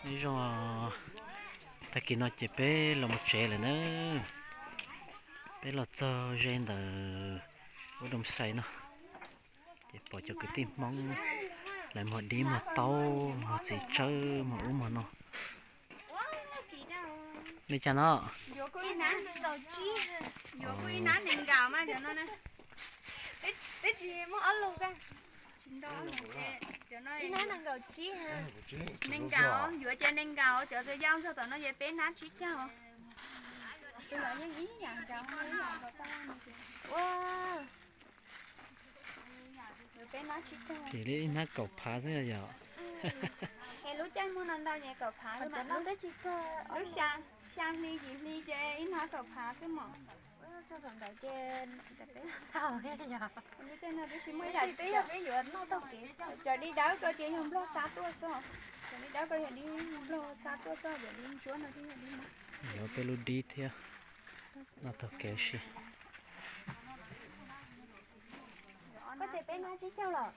Nyob zoo, tag kis no ces peb los mus tsev lawm na. Peb los txog ze ntawm ub Doo Xais no, ces pom cov kwv tij Hmoob lawv muag dib muag taub muag txiv tsawb muag ub muag no. Li cas no? Ib hnab nees nkaum, yuav ces nees nkaum, cov yau ntxog tom no ces peb hnab tsib caug. Peb hnab tsib caug. Phim li ib hnab kaum phav xwb yom. Es lub caij muaj no ntau ces kaum phav xwb mas. Lub xya hli yim hli ces ib hnab kaum phav xwb mas. Lub caij no tab sis muaj ib yam twb yog peb yuav noj taug kev xwb. Cov dib dawb ko ces yog Nplog xa tuaj xwb. Cov dib dawb ko yog dib Nplog xa tuaj xwb, cov dib ntsuab no thiab yog dib Hmoob. Yuav peb lub dib thiab noj taug kev si. Koj tias peb hnab tsib caug los?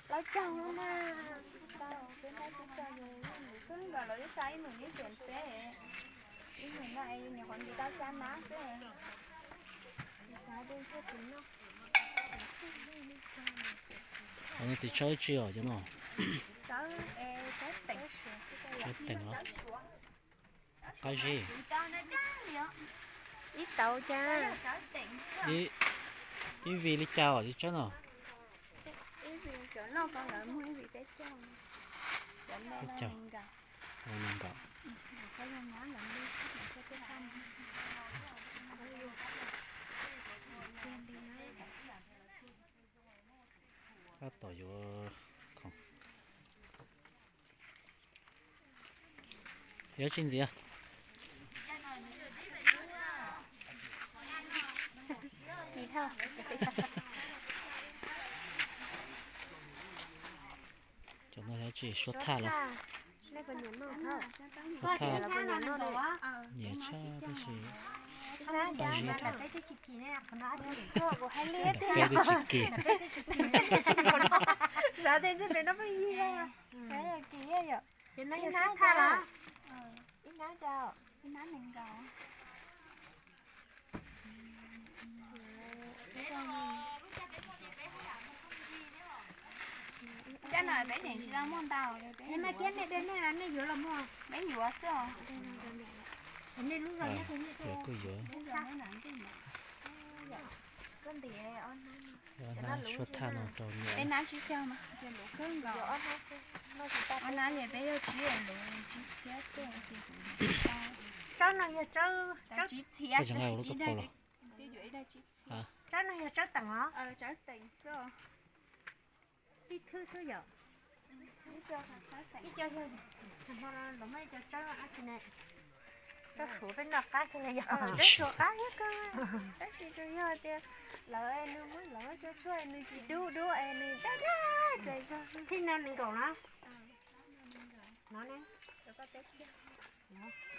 Plaub caug na. Peb hnab tsib caug, peb hnab tsib caug, peb hnab tsib caug, lawv twb xa ib nus ib puas peb, ib nus no es nyuam qhuav nti tau xya hnab xwb. Qhov no txiv tsawb tsi os cov no? Tsawb, tsawb teem. Tsawb teem os. Qab zib. Ib tauv cas? Ib vim li cas os txiv tsawb no? Ib vim cov loj ko lawv muag ib vim peb caug. Peb caug. Nees nkaum. Tab tom yuav khoom. Yuav tsis ntxiv. Cov no yog tsis suab thaj los? Suab thaj. Nyiam tshaj tab sis paj zib dhau. Peb twb tsis kis. Ib hnab cas? Cov no peb tsis tau muaj ntau. Nej mas thiab nej de nej los nej yuav los muaj. Peb yuav xwb os. Nej lub zos nyob twg nej kuj yuav. Ob hnab suab thaj no rau niam. Peb hnab tsib caug mas. Ob hnab ces peb yog tsib luv tsib txhiab xwb. Tsawb no yog tsawb, tsawb txhiab. Tsawb no yog tsawb teem os. Ib thwb xwb yom. Ib co yog, hmo no los muaj ib co tsawb dab tsi ne? Tsawb suav peb noj qab kawg li yog. Tsawb suav qab thiab kawg, tab sis tsuas yog tias lawv, nws muab lawv muab tsawb tshuaj nws tsis dub dub es nws dab dab txawm zog. Phij no nees nkaum na. No ne.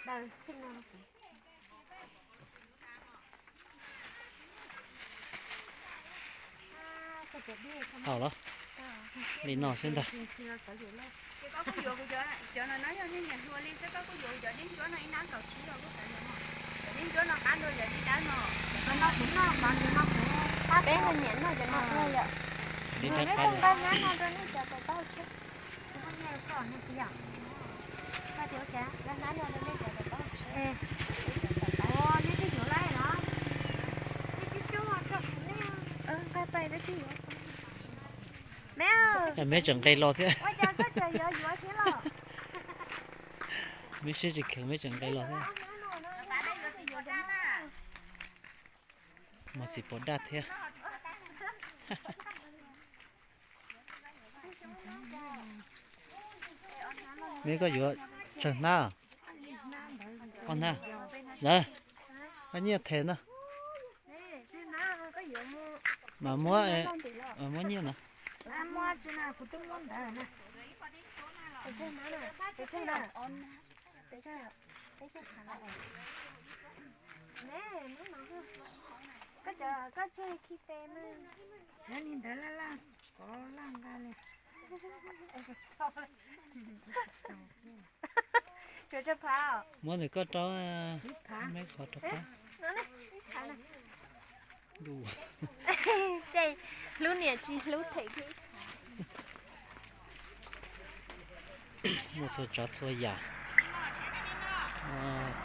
Daws phij no. Tau los, li no xwb ntag. Ces koj kuj yuav kuv cov, cov no no yog nej nyiam hluas li xwb, koj kuj yuav kuv cov dib ntsuab no ib hnab kaum tsib los kuj xav yuav no. Cov dib ntsuab no qab dua cov dib dawb no. Cov no kuv noj qab, cov no kuv, peb no nyiam noj cov no yom. Dib dawb qab. Nqa hnab no rau nej cov tau taub tshiab. Nqa hnab no rau nej cov tau taub tshiab. Neb twb yuav lawm los? Neb twb coob os, nqa pais neb twb yuav. Me, me tseem nqes los thiab. Ua cas koj tseem yuav yuav thiab los? Me siab tsis kheev, me tseem nqes los thiab. Mos txwv pos daj thiab. Me koj yuav tsawg hnab? Ob hnab. Lawv, koj nyiaj them no. Mas muab, muab nyiaj no. Koj tseg khi tes mas. Yog li ntawd laj laj, kov laj nqa li. Muab ntawm koj rau, me qhov rau pab. Ces hlub niam tsis hlub them thiab. Muaj txhua tsav txhua yam,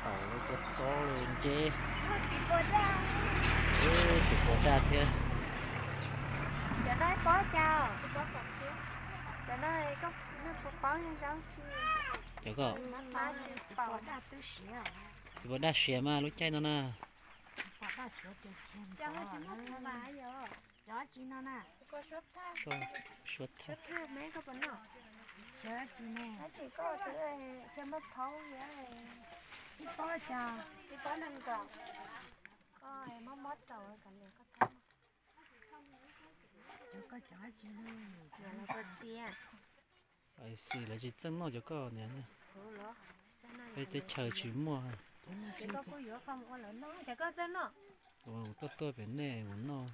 taum los, kua txob los, nceb, txiv puas daj thiab. Cov no pob cas? Cov no, nej puas paub yog zaub tsi? Cov ko, txiv puas daj siav mas lub caij no na. Suav thaj. Xij, lawv tsis txeej noj cov ko niam. Peb teb chaws tsis muaj. Tuaj tuaj pem nej mus noj.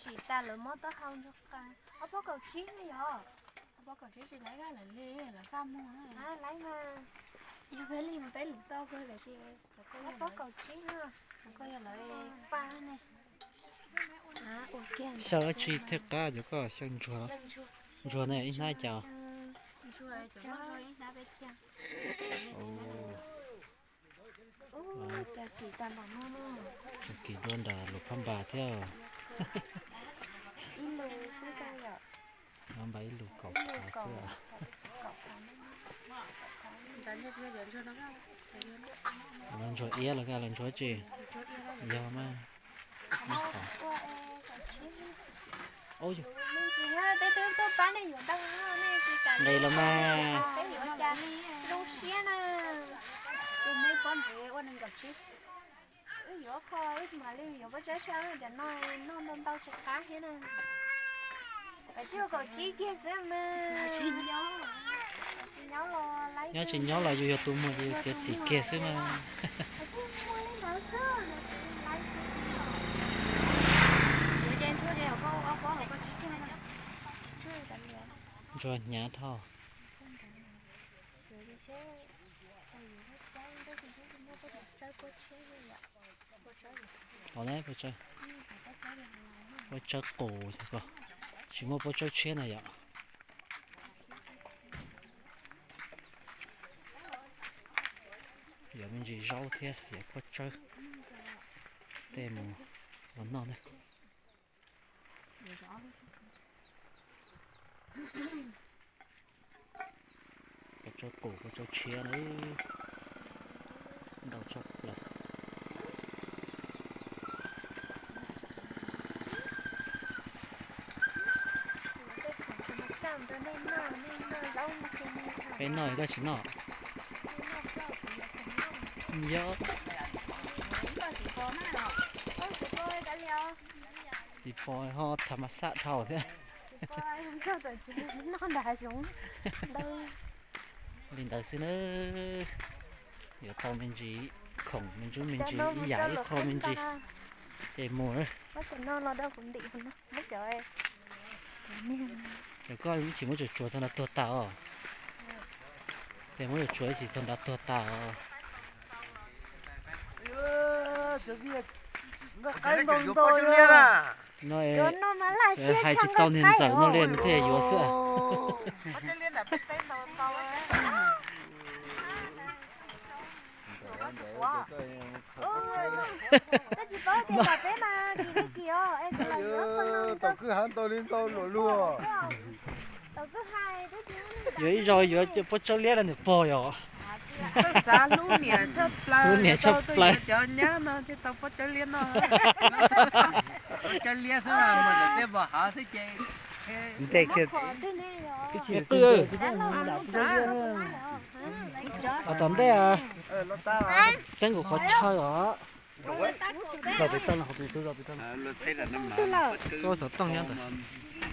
Sim tas lawv muab taub hau ntsuag qa. Ob pob kaum tsib ne yog? Ob pob kaum tsib tsis laiv, lawv li lawv faj muag. Laiv mas, yog peb li mas peb lwm tau kawg tiam sis ob pob kaum tsib no, koj yog lawv faj ne. Xyaw dab tsi thiaj qab cov ko? Xyaw ntsuag. Ntsuag ne ib hnab cas? Tseem kim dua nram lus phab npas thiab. Phab npas ib lus kaum phav xwb. Los ntsuag iab los los ntsuag tsi? Yog mas. Nqis los mas. Zoo siab na. Wb yuav qho ib mam li yuav pob tsawb sab cov no, noj ntau ntau tsis qab thiab na. Kav tsij ua kaum tsib kiag xwb mas. Nyob tsis nyob los yus yog tus muag yus txiav txim kiag xwb mas. Ntsuag hnyav dhau. Pob tsawb qus, tsis muaj pob tsawb tshiab na yom. Yog me ntsis zaub thiab yog pob tsawb. Tej mus ua noj na. Pob tsawb qus, pob tsawb tshiab na. Ntau tshaj plaws. Peb noj koj tsis noj? Yog. Txiv pos ho tham mas xaj dhau thiab. Li ntawd xwb na. Yuav tau me ntsis khoom me ntsuj me ntsis ib yam ib qho me ntsis ces mus na. Cov koj tsis muab tsuav tsuav txog nrad tuag tas os. Ces muab tsuav tsuav ib chim txog nrad tuag tas os. No hais tsis tau niag ntxawm no li thiaj yuav xwb. Tau kwj hav ntau li ntau luam luag. Yuav ib zaug yuav pob tsawb liab los nws pog yom. Xav hlub niam tshaj plaws, hlub niam tshaj plaws. Cov nyab no thiaj tau pob tsawb liab no. Pob tsawb liab xwb, mus ntawm tej npos hav xwb ces. Ntej kiag. Tom ntej txeeb kuv qhov chaw os. Zos pem toj no, qhov pem toj, zos pem toj no. Xov tooj nyob ntawd.